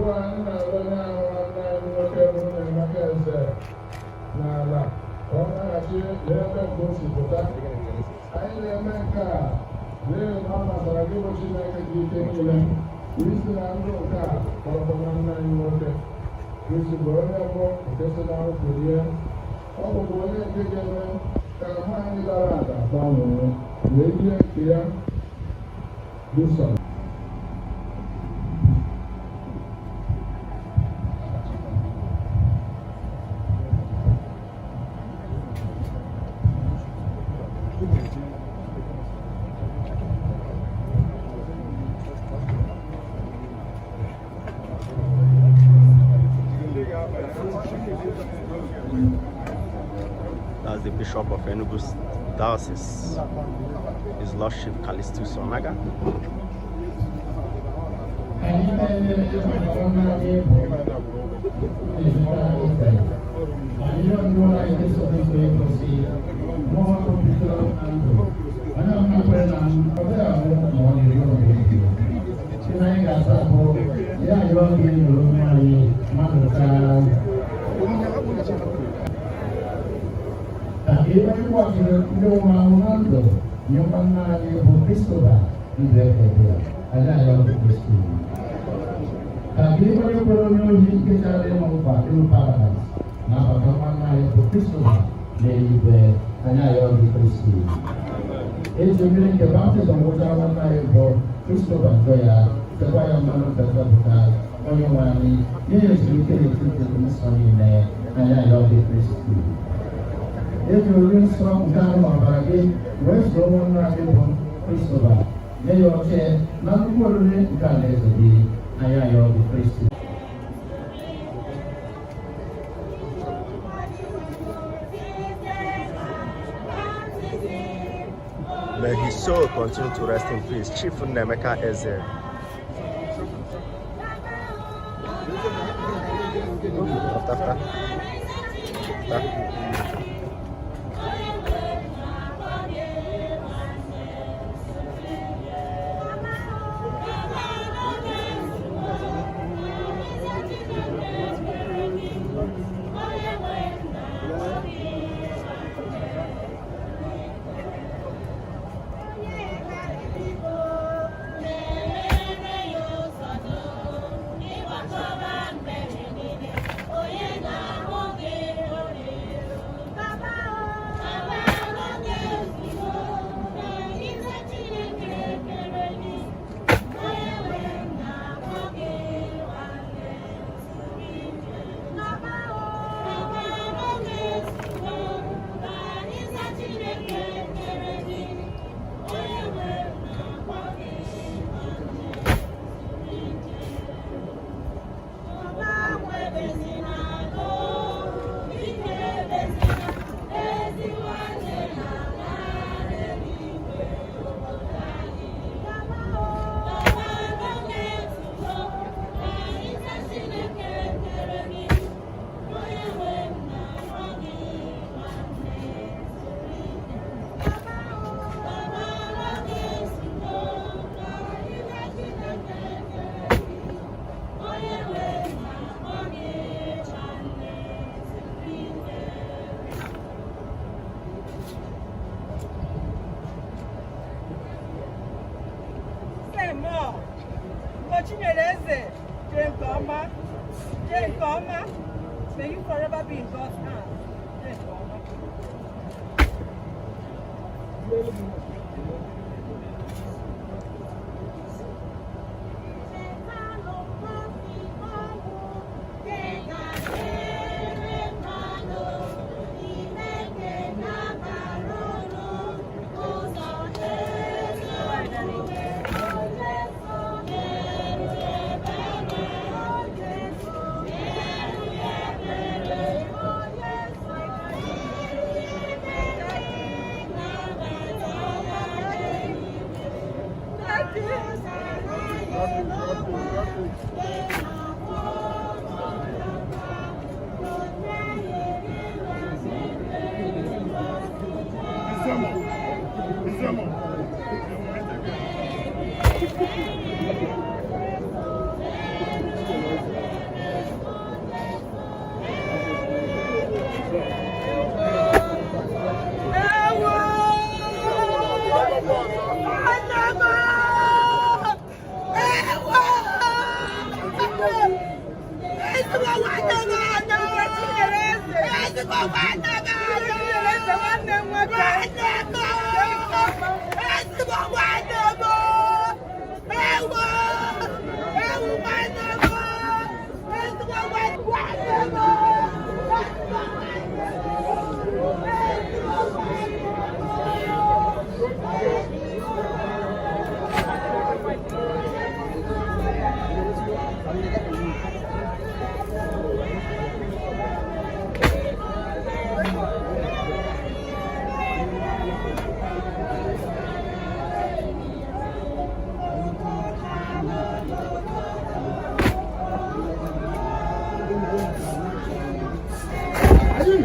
Ugbu a anyị na-arịọ ahụ nwanne anyị nwoke bụ Nnaemeka Eze n'ala ka ọ laghachi n'ebe nke o si pụta. Anyị na-eme nke a n'ihi na ọ masara gị bụ Chineke dị ike niile isi na ndụ nke a kpọrọkwa nwanne anyị nwoke. Kristi bụ onye mbụ nke si n'ọnwụ bilie. Ọ bụkwa onye nke ga-eme ka ahụ anyị dara ada gbanwee wee yie nke ya buso. That's the Bishop of Enugu Diocese, His Lordship Callistus Onaga. Anyị na-enye nwanne anyị bụ Nnaemeka Eze. Anyị ndụ anyị Jesu Kristo egosi mmụọ bidoro na ndụ. Onye ọbụla kwere na ọ dịghị anwụ ma ọ na-eri ọrụ ebighị ebi. Ihe anyị ga-asa bụ ya ayọ gị nụrụ nwa anyị mmadụ taa. Ka ebe ịgbaziri ndị nwụrụ anwụ na ndụ nye nwanne anyị bụ Christopher ndụ ekebe anyị ayọ gị Kristi. Ka gị onye kwere onye ohi nke chara ịnwe nkwa iru paradaịs na-abata nwanne anyị bụ Christopher n'eluigwe anyị ayọ gị Kristi. Eji mmiri nke baptizim gwụchara nwanne anyị bụ Christopher njọ ya tekwa ya mmanụ nke nzọpụta onye nwe anyị nye ya ezumike n'etiti ndị nsọ niile anyị ayọ gị Kristi. Eji oriri nsọ nke ahụ na ọbara gị wee zuo nwanne anyị bụ Christopher nye ya oche na nnukwu oriri nke alaeze gị anyị ayọ gị Kristi. May his soul continue to rest in peace. Chief Nnaemeka Eze. After, after. After. More. Ugochinyere Eze, jee nke ọma, jee nke ọma. May you forever be in God's hands. Jee nke ọma. Ayi.